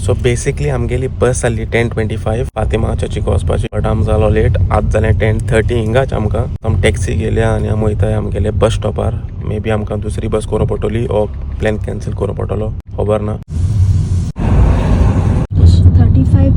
So basically आमगेली बस जाल्ली 10:25 फातिमा चर्चीक वचपाची, बट आम जालो लेट. आतां जालें 10:30 हिंगाच आमकां. आम टॅक्सी गेल्या आनी आमी वयताय आमगेले बस स्टॉपार. मे बी आमकां दुसरी बस करूंक पडटली ओ प्लॅन कॅन्सल करूंक पडटलो, खबर ना. 35.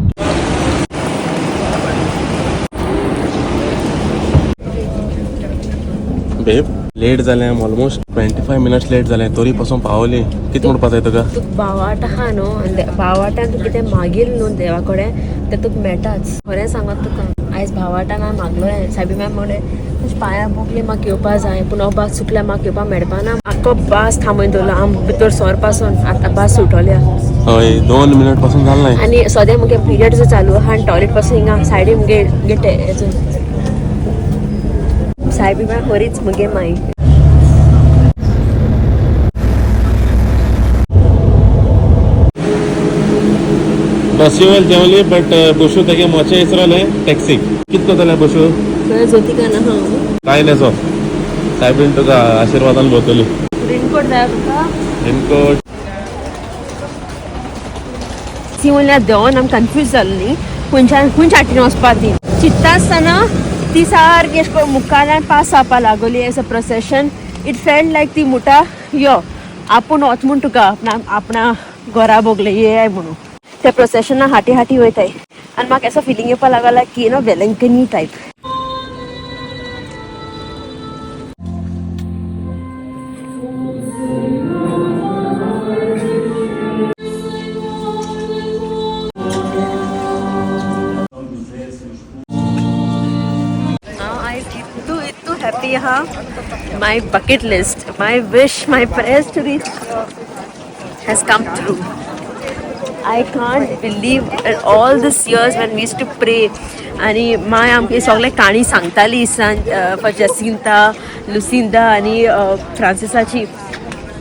बेब, लेट जालें. ऑलमोस्ट 25 मिनट्स लेट जालें, तरी पासून पावली. कितें म्हणपा जाय तुका? तुका बावाट आहा न्हू, आनी बावाटान तूं कितें मागील न्हू देवा कडेन, तें तुका मेळटाच. खरें सांगत तुका, आयज भावाटान हांवें मागलोलें. सायबी मॅम म्हणलें, तुजे पांया भोगले, म्हाका येवपा जाय, पूण हो बास चुकल्या, म्हाका येवपा मेळपा ना. आख्खो बास थांबोवन दवरलो. आम भितर सोर पासून आतां बास सुटोल्या. हय, 2 मिनट पासून जालें नाय. आनी सद्या मुगे पिरियड जो चालू आहा आनी टॉयलेट पासून हिंगा सायडीन मुगे मुगे सायबी मॅम बरीच मुगे माई. बसी वयर देंवली, बट बशू तेगे मोचे इसरले टॅक्सीक. कित करतले बशू? ज्योतिका ना हांव. कांय नेसो, सायबीन तुका आशिर्वादान भोवतली. रेनकोट जाय तुका? रेनकोट. ती म्हणल्यार देंवन आमी कन्फ्यूज जालो न्ही, खंयच्यान खंयच्या हाटीन वचपा. ती चिंत्ता आसतना ती सारकी अशें करून मुखाल्यान पास जावपा लागली as a procession. It felt like ती मुटा यो, आपूण वच म्हूण तुका आपणा आपणा घरा भोगले ये म्हणून. त्या प्रोसेशना हाटी हाटी वयताय आनी म्हाका असो फिलींग येवपा लागला की नो वेलंकनी टायप. हांव आयज इतू इतू हॅप्पी आहा. My bucket list, my wish, my prayers to reach has come true. I can't believe in all these years when we used to pray आणि माय आमकां सगळे काणी सांगताली फॉर जसिंता, लुसिंदा आनी फ्रांसिसाची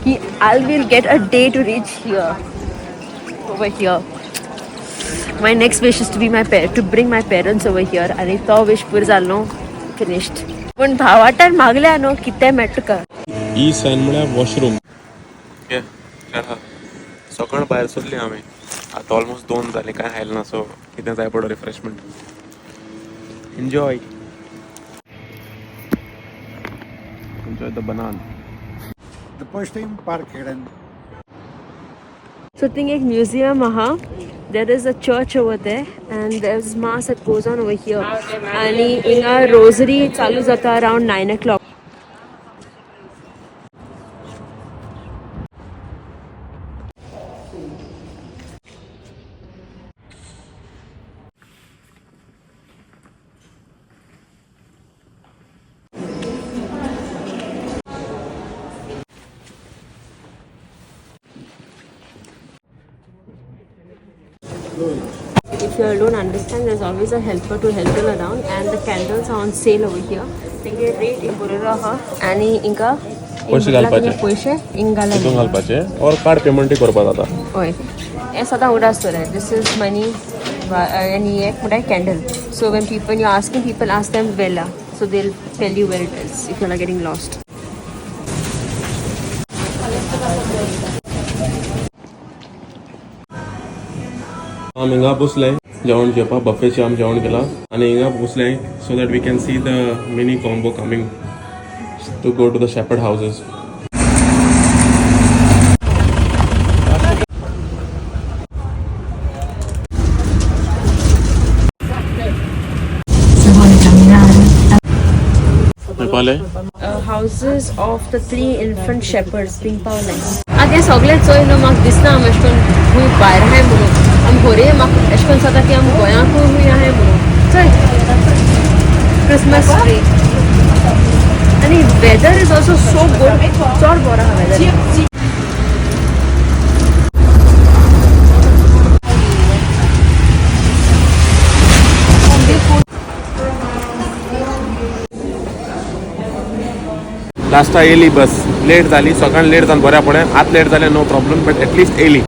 की I will get a day to reach here, over here. My next wish is to bring my parents over here आनी तो विश पुरो जालो न्हू, फिनिश्ड. पूण भावाटान मागल्या न्हू, कितें मेळटा तुका. ई सायन म्हळ्यार वॉशरूम. सकाळ भायर सरली आमी, आतां ऑलमोस्ट 2 जालीं, कांय खायलें ना. सो कितें जाय पडो refreshment. Enjoy, enjoy the banana. Depois tem um parque grande. So think एक म्युझियम आहा. There is a church over there and there is mass that goes on over here. आणि हिंगा रोजरी चालू जाता around 9 o'clock. If you don't understand, there's always a helper to help you around, and the candles are on sale over here. तेंगे rate बरोबर आहा आनी हिंगा पयशे घालपाचे. पयशे हिंगा. तितून घालपाचे और कार्ड पेमेंटूय करपा जाता. हय, हें सदां उडास दवराय. This is money आनी एक म्हणल्यार candle. So when people you asking people, ask them vela, so they tell you where it is if you are getting lost. आमी हिंगा बसले जेवण जेवपाक. बफेचे आमी जेवण केलां आनी हिंगा बसले so that we can see the mini combo coming to go to the shepherd houses. पाले. Houses of the three infant shepherds Pink पावले. आतां हें सगळें चोय न्हू, म्हाका दिसना आमी अशें करून खूंय भायर आहाय म्हणून. आमी खरें म्हाका अशें करून जाता की आमी गोंयांकूय खूंय आहाय म्हणून. चोय, क्रिसमस ट्री आनी weather is also so good. चड बरो आहा वेदर. लास्टा येयली बस. लेट जाली, सकाळी लेट जावन बऱ्या पडलें. आतां लेट जालें, no problem, but at least येयली.